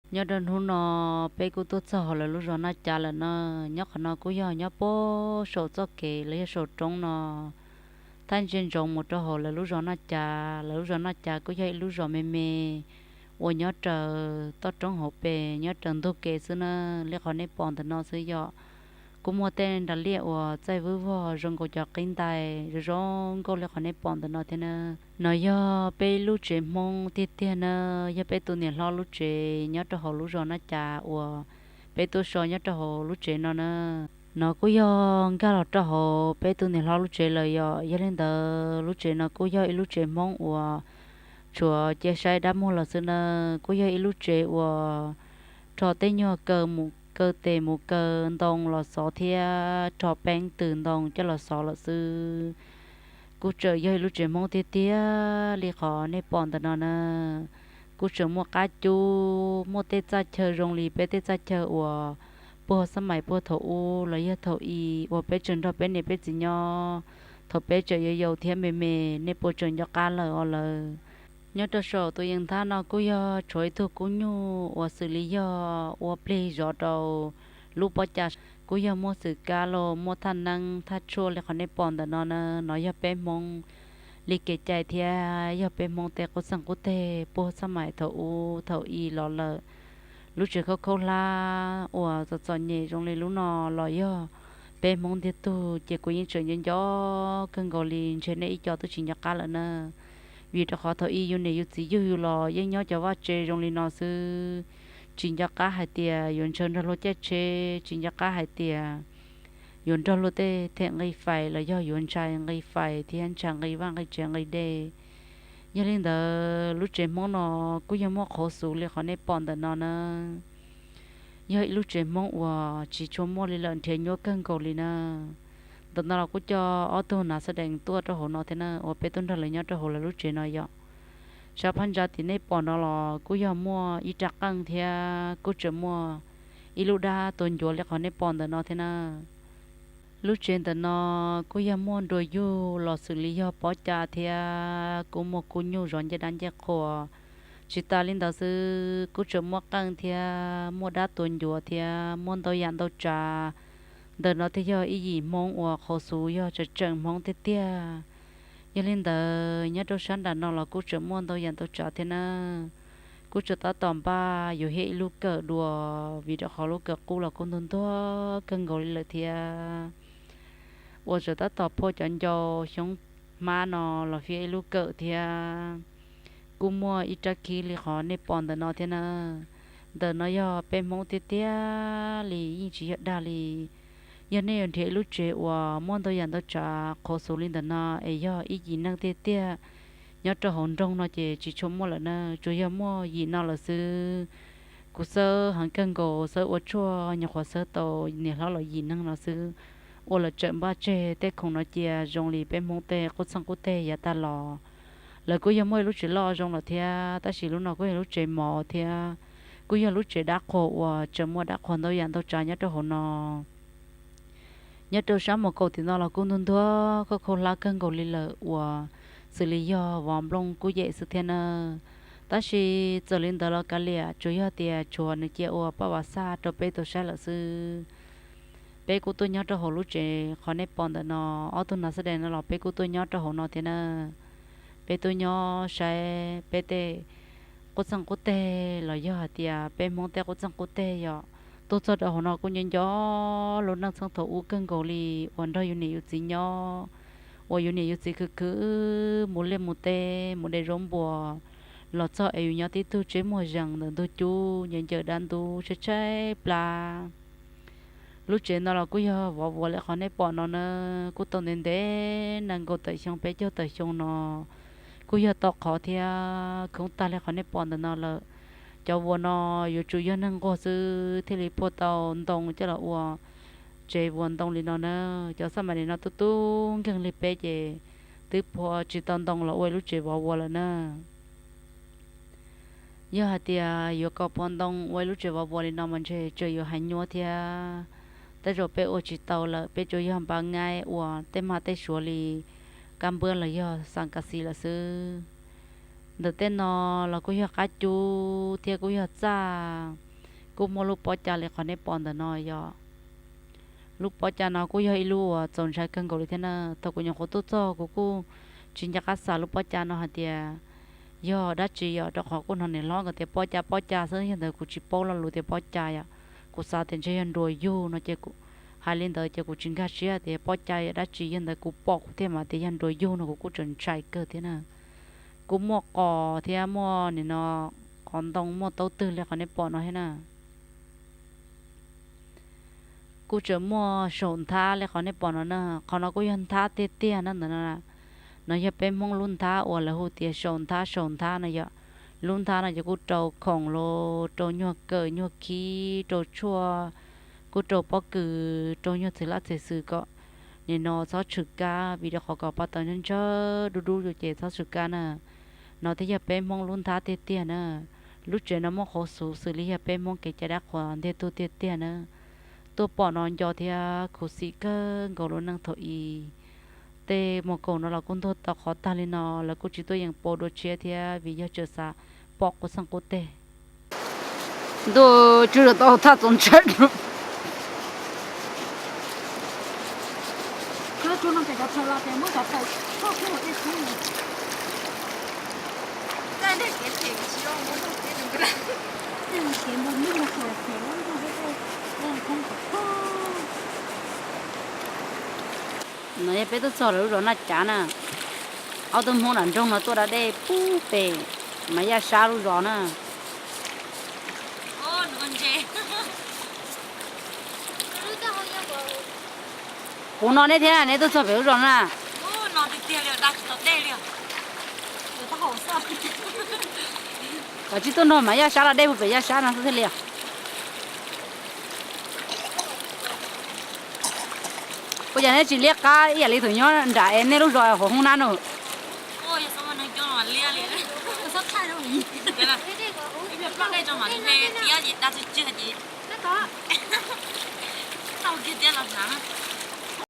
Nyob rau hnub no peb kuj tuaj txog hauv lawv lub zos Naj Cav lawm na. Nyob qhov no kuj yog nyob puag saum txoj kev los yog saum roob no, thaj ntsia ntsoov mus rau hauv lawv lub zos Naj Cav. Lawv lub zos Naj Cav kuj yog ib lub zos me me uas nyob raws toj roob hauv pes nyob raws ntug kev xwb na. Li qhov nej pom ntawm no xwb yom, kuj muaj tej nras liaj uas txaij vwb vog zoo nkaus cov qib ntais zoo zoo nkauj li qhov nej pom ntawm no thiab na. No yog peb lub tsev Hmoob tiag tiag na, yog peb tus niam hlob lub tsev nyob rau hauv lub zos Naj Cav uas peb tuaj so nyob rau hauv lub tsev no na. No kuj yog nkag los rau hauv peb tus niam hlob lub tsev lawm yom. Yog li ntawd lub tsev no kuj yog ib lub tsev Hmoob uas tshuav cia saib dab muag los xwb na. Kuj yog ib lub tsev uas rho tej nyuag kaw mus kaw tes mus kaw ntoo los xov thiab rho peeb tws ntoo coj los xov lawm xwb. Kuj tseem yog ib lub tsev Hmoob tiag tiag li qhov nej pom ntawm no na. Kuj tseem muaj qab cub, muaj tej txaj chaw zoo li peb tej txaj chaw uas puag xab mais puag thaum ub los yog thaum i uas peb tseem nrog peb niam peb txiv nyob, thaum peb tseem yau yau thiab me me, nej puas tseem nco qab lawm os lawm. Nyob rau saum tus yees nthab no kuj yog tshuav ib tug kub nyuj uas xws li yog ua plig zov rau lub pob cas, kuj yog muaj xwm kab los muaj thaj neeb thaj tshuaj li qhov nej pom ntawm no na. No yog peb Hmoob li kev cai thiab yog peb Hmoob tej qub txeeg qub teg puag xab mais thaum ub thaum i los lawm. Lub tsev khaub khaub hlab uas txom txom nyem zoo li lub no los yog peb Hmoob ntiag tug, ces kuv yeej tseem nco nco kawg nkaus li, ntshe nej ib co twb tsis nco qab lawm na. Vim rau qhov thaum i yus niam yus txiv yug yus los yeej nyob cov vaj tse zoo li no xwb, tsis nco qab hais tias yuav ntshaw nrog luag caij tsheb, tsis nco qab hais tias yuav nrog luag tej them nqi fais los yog yuav ntshai nqi fais thiab ntshai nqi vaj nqi tsev nqi dej. Yog li ntawd lub tsev Hmoob no kuj yog muaj qhov xus li qhov nej pom ntawm no na. Yog ib lub tsev Hmoob uas tsis tshua muaj li lawm, nrhiav nyuaj kawg nkaus li na. Ntawm no los kuj coj ob tug nav xab dees tuaj rau hauv no thiab na, uas peb tuaj nrog lawv nyob rau hauv lawv lub tsev no yom. Sab phab ntsa tim nej pom no los kuj yog muaj ib rab qeej thiab kuj tseem muaj ib lub dab tuav ncuav li qhov nej pom ntawm no thiab na. Lub tsev ntawm no kuj yog muaj nruas yug los xws li yog pob cas thiab kuj muaj kub nyuj zov ncej dab ncej qhua. Tsis tas li ntawd xwb, kuj tseem muaj qeej thiab muaj dab tuav ncuav thiab muaj ntau yam ntau tsav. Ntawm no thiaj yog ib yim Hmoob uas qhov xus yog tseem tseem Hmoob tiag tiag. Yog li ntawd nyob rau sab nram no los kuj tseem muaj ntau yam ntau tsav thiab na. Kuj tseem tab tom npaj yuav hiab ib lub kawm dua, vim rau qhov lub kawm qub los kuj ntuag ntuag kawg nkaus li lawm thiab. Uas tseem tab tom phua cov ncau xyoob hmab no los hiab ib lub kawm thiab. Kuj muaj ib rab khib li qhov nej pom ntawm no thiab na. Ntawm no yog peb Hmoob tiag tiag li, yeej tsis yog dag li. Yog nej yuav nrhiav ib lub tsev uas muaj ntau yam ntau tsav qhov xus li ntawm no es yog ib yim neeg tiag tiag nyob rau hauv nroog no ces tsis tshua muaj lawm na, tsuas yog muaj yim no lawm xwb. Kuv xawb heev kawg nkaus, xawb ua tshuaj nyuam qhuav xawb tau niam hlob los yim neeg no xwb, ua lawv tseem npaj tseg tej khoom no cia zoo li peb Hmoob tej qub txeeg qub teg yav tag los. Lawv kuj yog muaj ib lub tsev loj zoo lawm thiab, tab sis lub no kuj yog lub tsev mov thiab, kuj yog lub tsev dab qhuas uas tseem muaj dab qhuas ntau yam ntau tsav nyob rau hauv no. Nyob rau sab mus kaum tim no los kuj ntuag ntuag khaub khaub hlab kawg nkaus li lawm uas xws li yog vov nplooj kub yem xwb thiab na. Tab sis txawm li ntawd los kav liam, tsuas yog tias tshuav nws cia ua paj vav xaj rau peb tau saib lawm xwb. Peb kuj tuaj nyob rau hauv lub tsev qhov nej pom ntawm no, ob tug nav xab dees no los peb kuj tuaj nyob rau hauv no thiab na. Peb tuaj nyob saib peb tej qub txeeg qub teg los yog hais tias peb Hmoob tej qub txeeg qub teg yom. Tuaj txog rau hauv no kuj nco nco lub neej txheej thaum ub kawg nkaus li uas nrog yus niam yus txiv nyob, uas yus niam yus txiv khwv khwv mus liaj mus teb mus de zaub npua los txog es yus nyob tib tug tseb muag zees ntawm ntug cub ncaws ncaws dab ntub tshaib tshaib plab. Lub tsev no los kuj yog vov vuas li qhov nej pom no na, kuj tau ntev ntev nees nkaum tawm xyoo peb caug tawm xyoo no, kuj yog tau qhov thiab khoob tag li qhov nej pom ntawm no lawm. Cov vuas no yuav tsum yog neeg nquag xwb thiaj li phua tau ntoo coj los ua tsev vuas ntoo li no na. Cov xab mais li no tub tub nkeeg li peb ces twb phua tsis tau ntoo los ua ib lub tsev vov vuas lawm na. Yog hais tias yuav kom phua ntoo ua ib lub tsev vov vuas li no mas ntshe tseem yuav hais nyuaj thiab. Tej zaum peb ua tsis tau lawm, peb tsuas yog npa ngaib ua tej hma tej suav li kab npwab los yog xas kas xis lawm xwb. Ntawm tej no los kuj yog qab cub thiab kuj yog txaj, kuj muaj lub pob ca li qhov nej pom ntawm no yom. Lub pob ca no kuj yog ib lub uas txaus ntshai kawg nkaus li thiab na. Thaum kuv nyuam qhuav tuaj txog kuv kuj tsis nco qab xav lub pob ca no hais tias yog dab tsi yom, rau qhov kuj hnov niam hlob nkawd tias pob ca pob ca xwb, yog ntawd kuv tsis paub lo lus tias pob ca yom. Kuv xav tias ntshe yog nruas yug no ces kuv hais li ntawd ces kuv tsis nkag siab tias pob ca yog dab tsi, yog ntawd kuv pom kuv thiaj mam tias yog nruas yug no, kuv kuj tseem ntshai kawg thiab na. Kuj muaj qos thiab muaj nim no qos ntoo, muaj taub twg li qhov nej pom no thiab na. Kuj tseem muaj saum nthab li qhov nej pom no na. Qhov no kuj yog nthab tiag tiag na ntawm no. No yog peb Hmoob lub nthab uas lawv hu tias saum nthab, saum nthab no yom. Lub nthab no ces kuj rau khoom los rau nyuag kawm nyuag khib, rau tshuaj, kuj rau pob kws, rau nyuag txiv laj txiv xwm kom nim no txhob tshwm kab, vim rau qhov kom paj taws ntshaw ntshaw dub dub ces txhob tshwm kab na. No thiaj yog peb Hmoob lub nthab tiag tiag na. Lub tsev no muaj qhov xov xwm li yog peb Hmoob kev cai dab qhuas ntiag tug tiag tiag na. Tuaj pom no nco thiab khuv xim kawg nkaus lub neej thaum i. Tej muag kaus no los kuj ntuag tau qhov tag li no, lawv kuj tsis tuaj yeem pau dua tshiab thiab vim yog tseem xav pom qub txheej qub teg. Ntuj, tswb zog tau thaj txaus ntshai. No yog peb tuaj txog lawv lub zos Naj Cav na. Ob tug Hmoob nram nroog no tuaj da dej pub pem Mas Yaj Sab lub zos na. Puv no neb thiab na, neb tuaj txog pem lub zos na. Koj tsis tuaj nrog Mas Yaj Sab da dej pub pem Yaj Sab no xwb thiaj li os. Ua cas neb tsis liab qab ib yam li thaum nyob nram es nej lub zos hauv hoob nab no?